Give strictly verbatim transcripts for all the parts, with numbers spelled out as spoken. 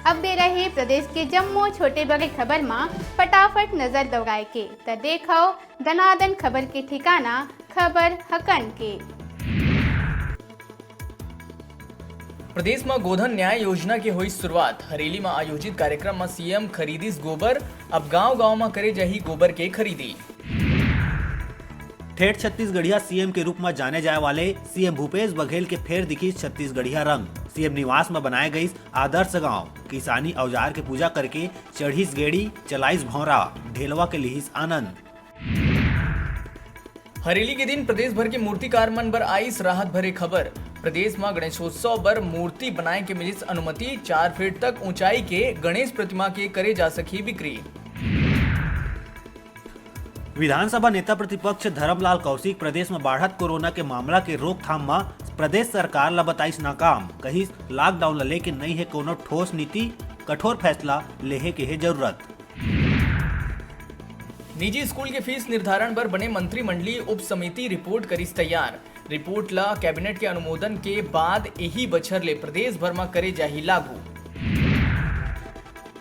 अब बेरा हे प्रदेश के जम्मो छोटे बड़े खबर म फटाफट नजर दौड़ाए के, त देखव दनादन खबर के ठिकाना, खबर हकन के। प्रदेश म गोधन न्याय योजना के होई शुरुआत। हरेली म आयोजित कार्यक्रम म सीएम खरीदिस गोबर, अब गांव-गांव म करे जाही गोबर के खरीदी। ठेठ छत्तीसगढ़िया सीएम के रूप म जाने जाए वाले सीएम भूपेश बघेल के फेर दिखिस छत्तीसगढ़िया रंग। सीएम निवास म बनाए गइस आदर्श गांव, किसानी औजार के पूजा करके चढ़िस गेड़ी, चलाइस भौंरा, ढेलवा के लिहिस आनंद। हरेली के दिन प्रदेश भर के मूर्तिकार मन बर आइस राहत भरे खबर। प्रदेश म गणेशोत्सव बर मूर्ति बनाए के मिलिस अनुमति, चार फीट तक ऊंचाई के गणेश प्रतिमा के करे जा सकही बिक्री। विधानसभा नेता प्रतिपक्ष धरमलाल कौशिक प्रदेश म बाढ़त कोरोना के मामला के रोकथाम म प्रदेश सरकार ल बताइस नाकाम, कहिस लॉकडाउन ल लेके नइ हे कोनो ठोस नीति, कठोर फैसला लेहे के हे जरूरत। निजी स्कूल के फीस निर्धारण बर बने मंत्रिमंडलीय उप समिति रिपोर्ट करिस तैयार। रिपोर्ट ल कैबिनेट के अनुमोदन के बाद एही बछर ले प्रदेश भर म करे जाही लागू।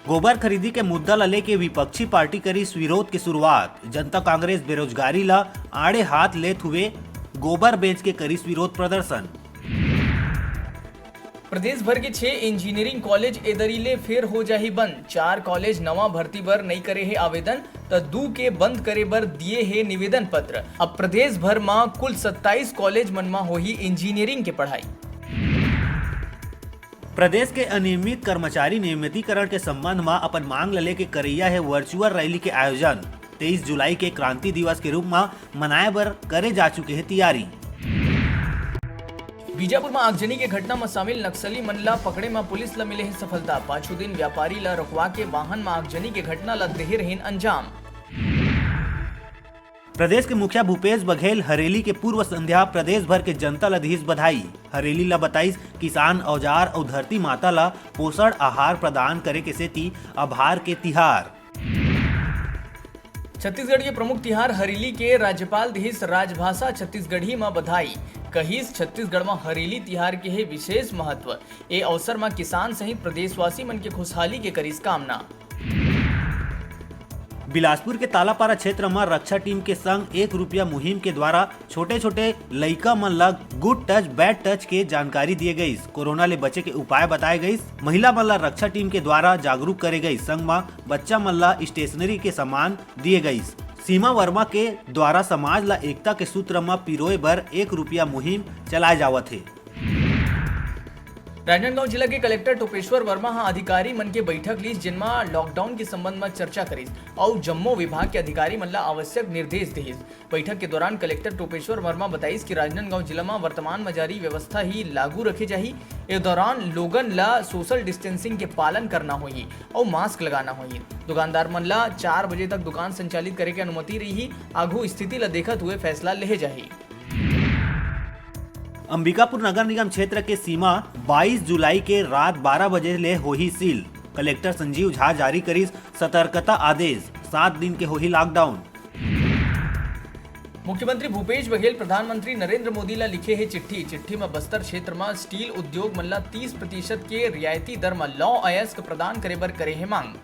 गोबर खरीदी के मुद्दा ल लेके विपक्षी पार्टी करिस विरोध के शुरुआत। जनता कांग्रेस बेरोजगारी ल आड़े हाथ लेत हुए गोबर बेच के करिस विरोध प्रदर्शन। प्रदेश भर के छह इंजीनियरिंग कॉलेज ए दरी ले फेर हो जाही बंद। चार कॉलेज नवा भर्ती बर नइ करे हे आवेदन, त दू के बंद करे बर दिए हे निवेदन पत्र। अब प्रदेश भर म कुल सत्ताईस कॉलेज मन म होही इंजीनियरिंग के पढ़ाई। प्रदेश के अनियमित कर्मचारी नियमितीकरण के संबंध म अपन मांग ल लेके करैया हे वर्चुअल रैली के आयोजन। तेईस जुलाई के क्रांति दिवस के रूप म मनाए बर करे जा चुके हे तियारी। बीजापुर म आगजनी के घटना म शामिल नक्सली मन ला पकड़े म पुलिस ला मिले हे सफलता। पाछू दिन व्यापारी ला रोकवा के वाहन म आगजनी के घटना ला देहे रहिन अंजाम। प्रदेश के मुखिया भूपेश बघेल हरेली के पूर्व संध्या प्रदेश भर के जनता ला दिहिस बधाई। हरेली ला बताइस किसान औजार अउ धरती माता ला पोषण आहार प्रदान करे के सेती आभार के तिहार। छत्तीसगढ़ के प्रमुख तिहार हरेली के राज्यपाल दिहिस राजभाषा छत्तीसगढ़ी म बधाई। कहिस, छत्तीसगढ़ म हरेली तिहार के हे विशेष महत्व। ए अवसर म किसान सहित प्रदेशवासी मन के खुशहाली के करिस कामना। बिलासपुर के तालापारा क्षेत्र म रक्षा टीम के संग एक रुपया मुहिम के द्वारा छोटे-छोटे लइका मन ल गुड टच, बैड टच के जानकारी दिए गइस। कोरोना ले बचे के उपाय बताए गइस। महिला मन ल रक्षा टीम के द्वारा जागरूक करे गइस। संग म बच्चा मन ल स्टेशनरी के सामान दिए गइस। सीमा वर्मा के द्वारा समाज ल एकता के सूत्र म पिरोए बर एक रुपया मुहिम चलाए जावत हे। राजनांदगांव जिला के कलेक्टर टोपेश्वर वर्मा ह अधिकारी मन के बैठक लीस, जेन म लॉकडाउन के संबंध म चर्चा करिस अउ जम्मो विभाग के अधिकारी मन ल आवश्यक निर्देश देहिस। बैठक के दौरान कलेक्टर टोपेश्वर वर्मा बताइस कि राजनांदगांव जिला म वर्तमान म जारी व्यवस्था ही लागू रखे जाही। ए दौरान लोगन ल सोशल डिस्टेंसिंग के पालन करना होही अउ मास्क लगाना होही। दुकानदार मन ल चार बजे तक दुकान संचालित करे के अनुमति रही। आघू स्थिति ल देखत हुए फैसला लेहे जाही। अंबिकापुर नगर निगम क्षेत्र के सीमा बाईस जुलाई के रात बारह बजे ले होही सील। कलेक्टर संजीव झा जारी करिस सतर्कता आदेश, सात दिन के होही लॉकडाउन। मुख्यमंत्री भूपेश बघेल प्रधानमंत्री नरेंद्र मोदी ला लिखे हे चिट्ठी। चिट्ठी म बस्तर क्षेत्र म स्टील उद्योग मन ला तीस प्रतिशत के रियायती दर म लौ अयस्क प्रदान करे बर करे हे मांग।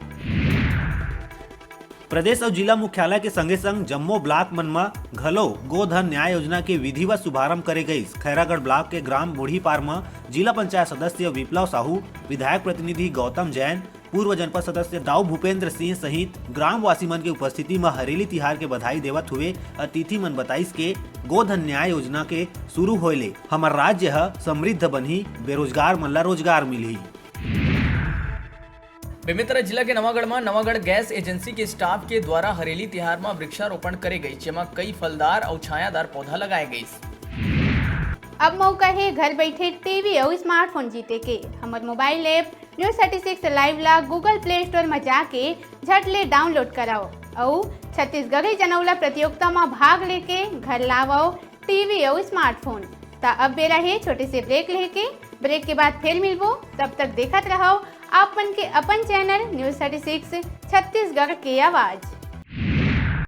प्रदेश अउ जिला मुख्यालय के संगे संग जम्मो ब्लॉक मन म घलो गोधन न्याय योजना के विधिवत शुभारंभ करे गइस। खैरागढ़ ब्लॉक के ग्राम बूढ़ीपार म जिला पंचायत सदस्य विप्लव साहू, विधायक प्रतिनिधि गौतम जैन, पूर्व जनपद सदस्य दाऊ भूपेंद्र सिंह सहित ग्रामवासी मन के उपस्थिति म हरेली तिहार के बधाई देवत हुए अतिथि मन बताइस के गोधन न्याय योजना के शुरू होए ले हमर राज्य ह समृद्ध बनही, बेरोजगार मन ला रोजगार मिलही। बेमेतरा जिला के नवागढ़ म नवागढ़ गैस एजेंसी के स्टाफ के द्वारा हरेली तिहार म वृक्षारोपण करे गइस, जेमा कई फलदार अउ छायादार पौधा लगाए गइस। अब मौका हे घर बैठे टीवी अउ स्मार्टफोन जीते के। हमर mobile app news thirty six live ला Google Play Store म जाके झट ले डाउनलोड करव अउ छत्तीसगढ़ी जनौला प्रतियोगिता म भाग लेके घर लावव टीवी अउ स्मार्टफोन। त अब बेरा हे छोटे से ब्रेक लेके। ब्रेक के बाद फिर मिलबो, तब तक देखत रहव आप मन के अपन channel news thirty six Chhattisgarh के आवाज।